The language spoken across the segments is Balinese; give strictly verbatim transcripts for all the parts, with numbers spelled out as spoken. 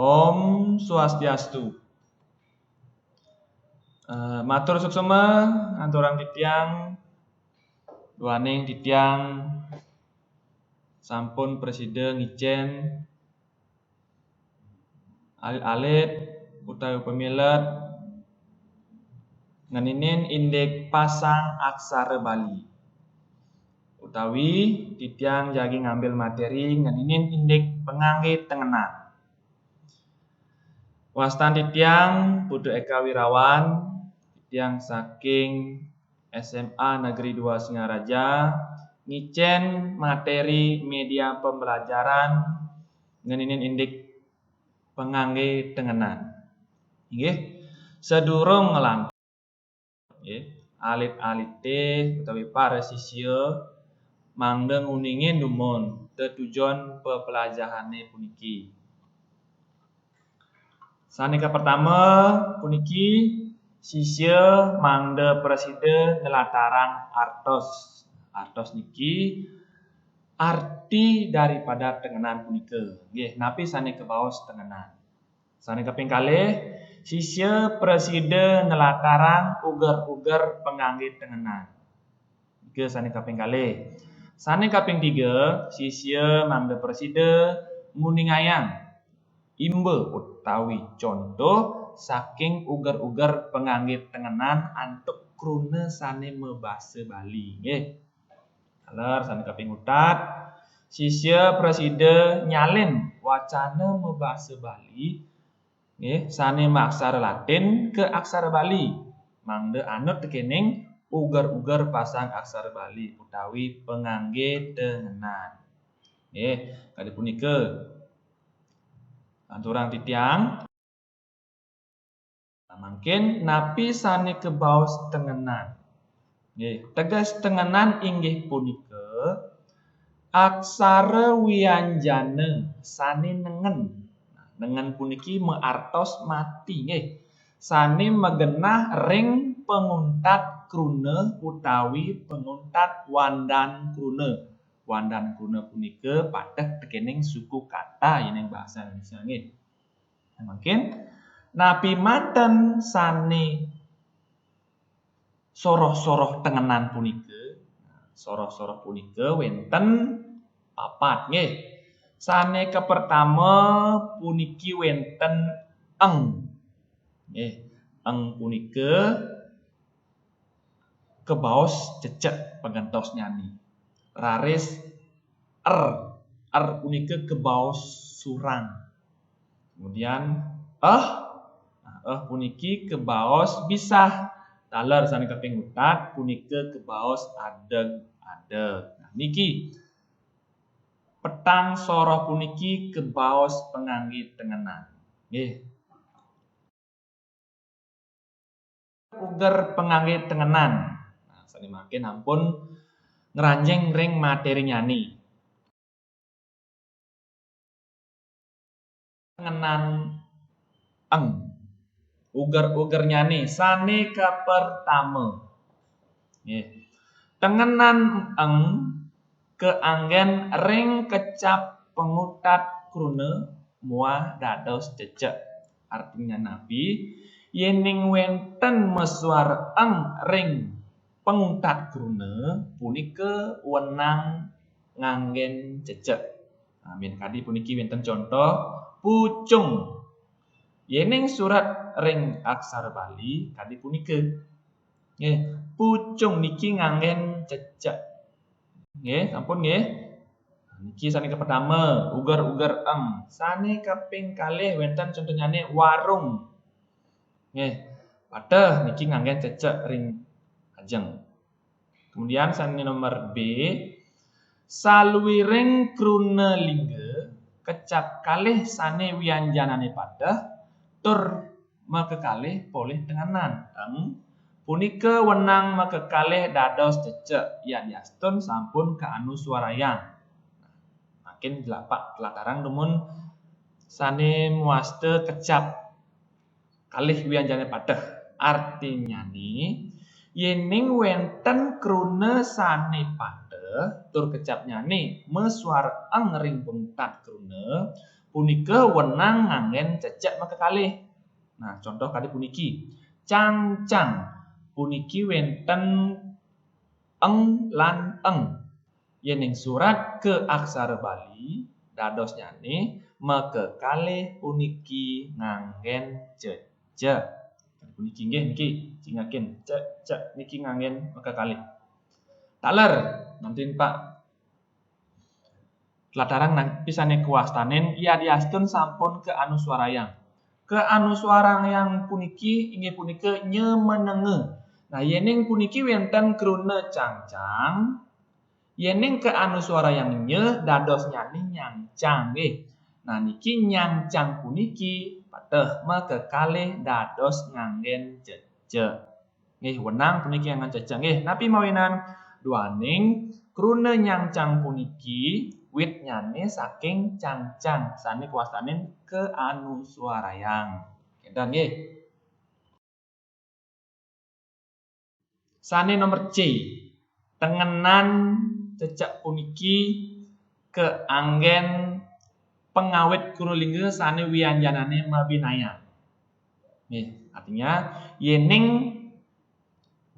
Om Swastiastu. Eh, matur suksma anturang titiang, duaning titiang sampun prasida ngicen alit-alit utawi pamilet ngeninin indik pasang aksara Bali. Utawi titiang jagi ngambil materi ngeninin indik pangangge tengenan. Wastan titiang Putu Eka Wirawan, titiang saking S M A Negeri dua Singaraja, ngicen materi media pembelajaran ngeninin indik pangangge tengenan. Inggih, sadurung ngelantur, nggih, alit-alite utawi para sisya mangda nguningin dumun tetujon pepelajahane puniki. Sane kapertama puniki, sisya mangda prasida nlatarang artos. Artos niki arti daripada tengenan punika. Nggih, napi sane kabaos tengenan? Sane kaping kalih, sisya prasida nlatarang uger-uger pangangge tengenan. Nika sane kaping kalih. Sane kaping tiga, sisya mangda prasida nguningayang imba utawi contoh saking uger-uger pangangge tengenan antuk kruna sane mabasa Bali. Nggih. Taler sane kaping untat, sisya prasida nyalin wacana mabasa Bali, nggih, sane maaksara Latin ka aksara Bali. Mangda anut tekening uger-uger pasang aksara Bali utawi pangangge tengenan. Nggih, kadi punika. Anturang titiang. Nah, mangkin napi sane kabaos tengenan? Nggih, teges tengenan inggih punika aksara wianjana sane nengen. Nah, nengen puniki maartos mati, nggih. Sane magenah ring panguntat kruna utawi panguntat wandan kruna. Wandan kruna punika pateh tekening suku kata yening basa Indonesia, nggih. Nah, mangkin napi manten sane soroh-soroh tengenan punika? Soroh-soroh punika wenten papat, nggih. Sane kapertama puniki wenten eng. Nggih, eng punika kabaos cecek pagentosnyane. Raris er, er punika kabaos surang. Kemudian eh, nah, eh puniki kabaos bisah. Taler sane kaping untat punika kabaos adeg-adeg. Nah, niki petang soroh puniki kabaos pangangge tengenan. Nggih. Uger pangangge tengenan. Nah, sane mangkin ampun ngranjing ring materinyane. Tengenan eng. Uger-ugernyane sane kapertama. Nggih. Tengenan eng kaanggen ring kecap panguntat kruna muah dados cecek. Artinya napi? Yening wenten masuara eng ring panguntat kruna, punika wenang nganggen cecek. Nah, min kadi puniki wenten contoh pucung. Yening surat ring aksara Bali kadi punika. Nggih, pucung niki nganggen cecek. Nggih, sampun nggih. Niki sane kapertama, uger-uger eng. Sane kaping kalih wenten contohnyane warung. Nggih, pateh niki nganggen cecek ring ajeng. Kemudian sane nomor B, saluiring kruna lingga kecap kalih sane wianjanane pateh tur makakalih polih tengenan. Eng punika wenang makakalih dados cecek yadiastun sampun kaanuswarayang. Makin delapak tlatarang dumun sane muasta kecap kalih wianjane pateh. Artinyane, yening wenten kruna sane pateh tur kecapnyane masuara eng ring panguntat kruna, Punika wenang nganggen cecek makakalih. Nah, contoh kadi puniki. Cangcang. Puniki wenten eng lan eng. Yening surat ke aksara Bali, dadosnyane makakalih puniki nganggen cecek. Puniki nggih niki, cingakin cecek niki nganggen makakalih. Taler, nantin Pak. Tlatarang napi sane kawastanin yadiastun sampun kaanuswarayang. Kaanuswarayang puniki inggih punika nyemenenga. Nah, yening puniki wenten kruna cangcang, yening kaanuswarayang nye dadosnyane nyangcang nggih. Nah, niki nyangcang puniki pateh makakalih dados nganggen cecek. Nggih, wenang puniki angan cecek nggih. Napi mawinan? Duaning kruna nyangcang puniki witnyane saking cangcang sane kawastanin kaanuswarayang. Kedan nggih. Sane nomor C. Tengenan cecek puniki kaanggen pangawit kruna lingga sane wianjanane mabinayan. Nggih, artinya yening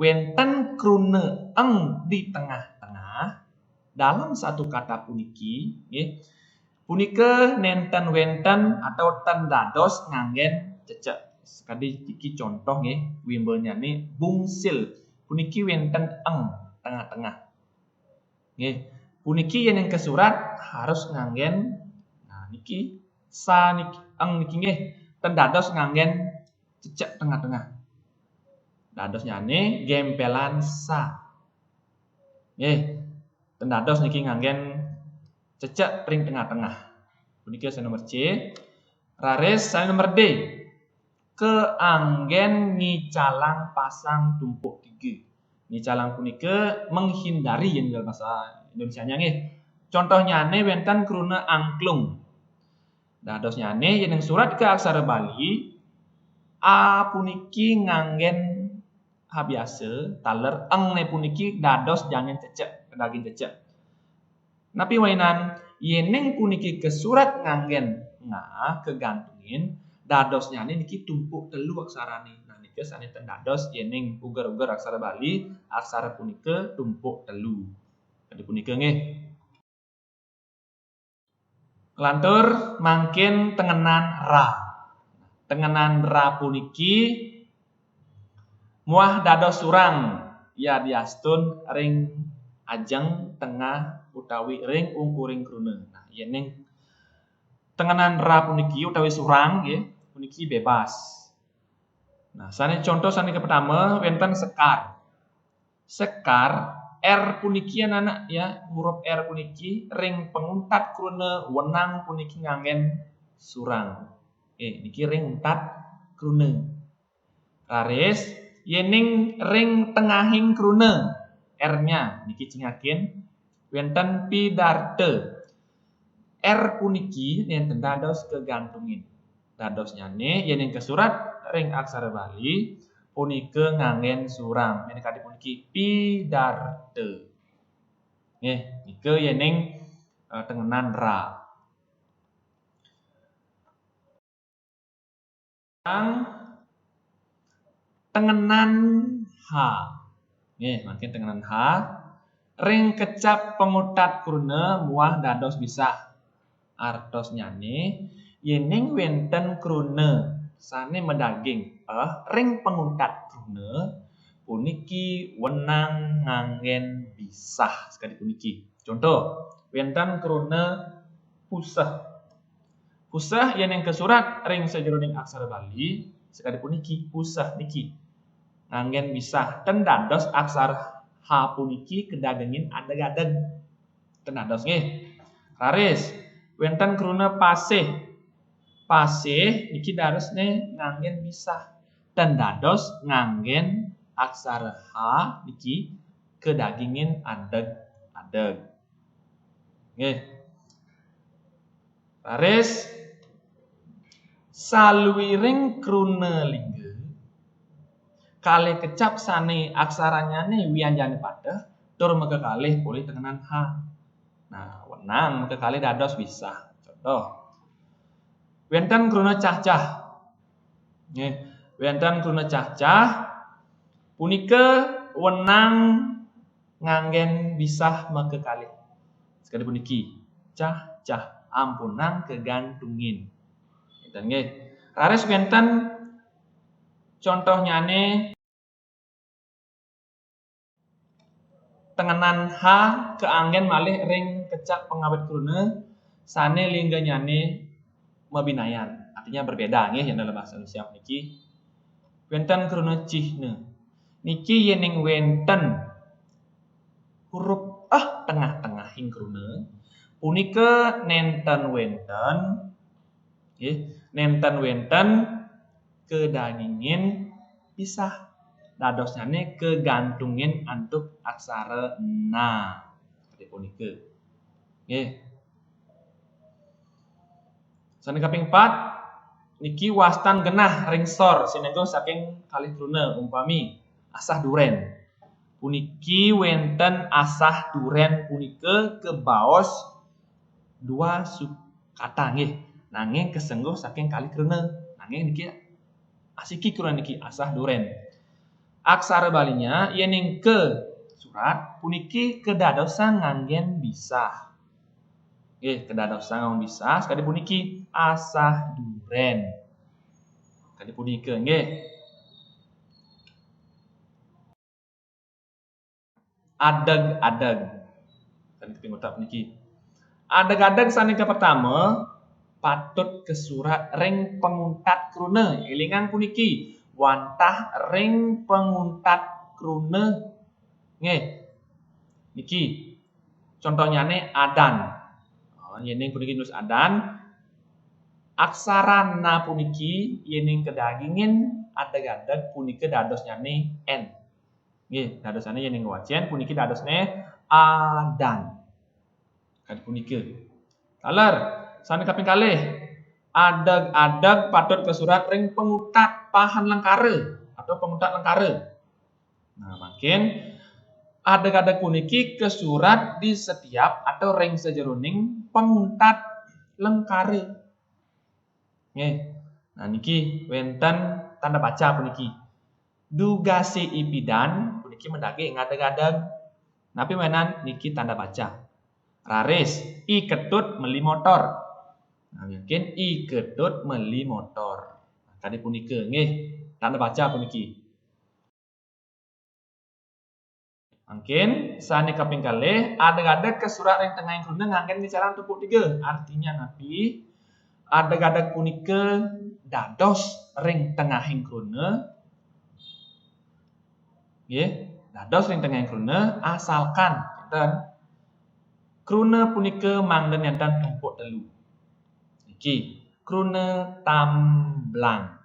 wenten kruna eng di tengah-tengah dalam satu kata puniki, nggih, punika nenten wenten atau ten dados nganggen cecek. Sakadi iki contoh nggih, wimbanyane bungsil. Puniki wenten eng tengah-tengah. Nggih. Puniki yen yang kasurat harus nganggen, nah, niki sa niki, eng niki nggih, ten dados nganggen cecek tengah-tengah. Dadosnyane gempelan sa. Nggih. Ten dados niki nganggen cecek ring tengah-tengah. Punika sane nomor C. Raris sane nomor D. Kaanggen ngicalang pasang tumpuk tiga. Ngicalang punika menghindari yen dalam bahasa Indonesianya nggih. Contohnyane wenten kruna angklung. Dadosnyane yen ing surat ke aksara Bali, a puniki nganggen ha biasa, taler eng ne puniki dados jangin cecek, daging cecek. Napi wainan, yening puniki kasurat nganggen nga kegantungin, dadosnyane niki tumpuk telu aksarane. Nah, nika sane ten dados yening uger-uger aksara Bali, aksara punika tumpuk telu. Kadi punika nggih. Lantur mangkin tengenan ra. Tengenan ra puniki muah dados surang yadiastun ring ajeng, tengah, utawi ring ungkuring kruna. Nah, yening tengenan ra puniki utawi surang nggih, puniki bebas. Nah, sane contoh sane kapertama wenten sekar. Sekar, R puniki anak-anak ya, huruf R puniki ring panguntat kruna wenang puniki nganggen surang. Eh, niki ring untat kruna. Raris, yening ring tengahing kruna, R-nya niki cingakin wenten pidarta. R puniki nenten dados kegantungin. Dadosnyane yening kasurat ring aksara Bali punika nganggen surang. Menika puniki pidarta. Nggih, nika yening, eh, tengenan ra. Tang tengenan ha. Nggih, mangkin tengenan ha. Ring kecap pangutat kruna muah dados bisah. Artosnyane, yening wenten kruna sane madaging eh ring pangutat kruna, puniki wenang nganggen bisah sakadi puniki. Contoh, wenten kruna puseh. Puseh yen yang kasurat ring sajeroning aksara Bali, sakadi puniki, puseh niki nganggen bisah, ten dados aksara ha puniki kadagingin adeg-adeg. Ten dados nggih. Raris, wenten kruna pasih. Pasih niki dadosne nganggen bisah, ten dados nganggen aksara ha niki kadagingin adeg-adeg. Nggih. Raris, saluiring kruna lingga, kalih kecap sane aksaranyane wianjane pateh, tur makakalih polih tengenan ha. Nah, wenang makakalih dados bisah. Contoh, Wénten kruna cah-cah. Nggih, wénten kruna cah-cah punika wenang nganggén bisah makakalih. Sakadi puniki, cah-cah ampunang kagantungin. Ngéten nggih. Raris wénten contohnyané tengenan ha kaanggén malih ring kecap pangawit kruna sané lingganyané mabinayan. Artinya berbeda nggih yen dalam bahasa Indonesia niki. Wénten kruna cihna. Niki yening wénten huruf ah tengah-tengahing kruna punika nénten wénten nggih, nénten wénten kadagingin bisah. Dadosnyané kagantungin antuk aksara na. Seperti punika. Nggih. Sané kaping pat, niki wastan genah ring sor sinengguh saking kalih kruna umpami asah durén. Puniki wénten asah durén punika kabaos dua sukata nggih, nanging kasengguh saking kalih kruna. Nanging niki asiki kruna niki asah durén. Aksara Balinya yening kasurat puniki kadadosang nganggén bisah. Nggih, kadadosang nganggén bisah sakadi puniki asah durén. Sakadi punika nggih. Adeg-adeg. Sané kaping utak puniki. Adeg-adeg sané kapertama patut kasurat ring panguntat kruna. Élingang puniki, wantah ring panguntat kruna. Nggih. Niki contohnyané adan. Oh, yéning puniki nulis adan, aksara na puniki yéning kadagingin adeg-adeg punika dadosnyané N. Nggih, dadosnyané yéning wacén puniki dadosné adan. Kadi punika. Taler, sané kaping kalih, adeg-adeg patut kasurat ring panguntat pahan lengkara atau panguntat lengkara. Nah, mangkin adeg-adeg puniki kasurat di setiap atau ring sajeroning panguntat lengkara. Nggih. Nah, niki wénten tanda baca puniki. Dugasé ipidan puniki madaging adeg-adeg. Napi mawinan niki tanda baca. Raris, I Ketut meli motor. Nah, mungkin I Ketut meli motor. Nah, kadi punika nggih tanda baca puniki. Mangkin sané kaping kalih, adeg-adeg kasurat ring tengahing kruna nganggén ngicalang tumpuk tiga. Artinya napi? Adeg-adeg punika dados ring tengahing kruna. Nggih, dados ring tengahing kruna asalkan enten kruna punika mangda nénten tumpuk telu. Niki kruna tamblang.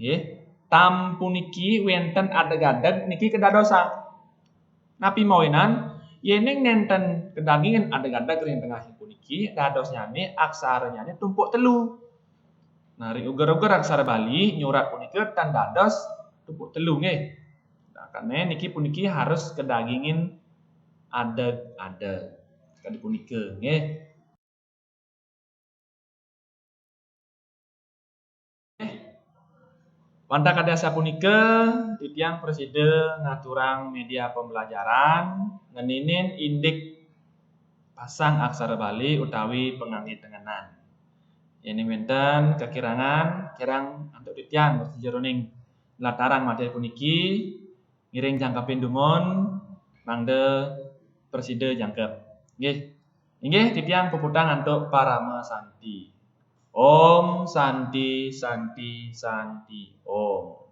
Nggih, tam puniki wénten adeg-adeg niki kadadosang. Napi mawinan? Yéning nénten kadagingin adeg-adeg ring tengahing puniki, dadosnyané aksaranyané tumpuk telu. Nah, ring uger-uger aksara Bali nyurat punika tan dados tumpuk telu nggih. Nah, karena niki puniki harus kadagingin adeg-adeg. Kadi punika nggih. Wantah kadi asapunika, titiang prasida ngaturang media pembelajaran ngeninin indik pasang aksara Bali utawi pangangge tengenan. Yéning wénten kakirangan, kirang antuk titiang sajeroning latarang materi puniki, ngiring jangkepin dumun, mangda prasida jangkep. Nggih. Inggih, titiang puputang antuk parama santi. Om Santi, Santi, Santi, Om.